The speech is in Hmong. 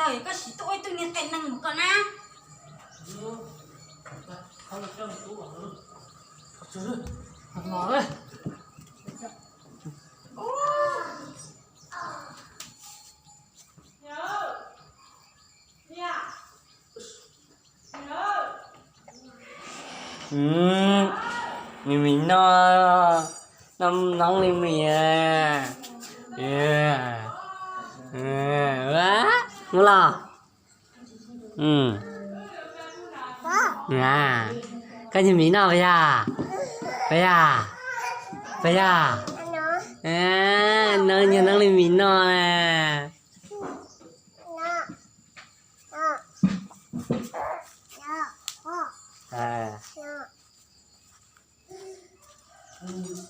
Koj sim tuaj ua ib tug niag qia neeg mus koj na. Mis mis noj, noj noob li mis. Mus los. Koj nyuag mis noj puas yog? Puas yog? Puas yog? Noj nyuag noob li mis noj na.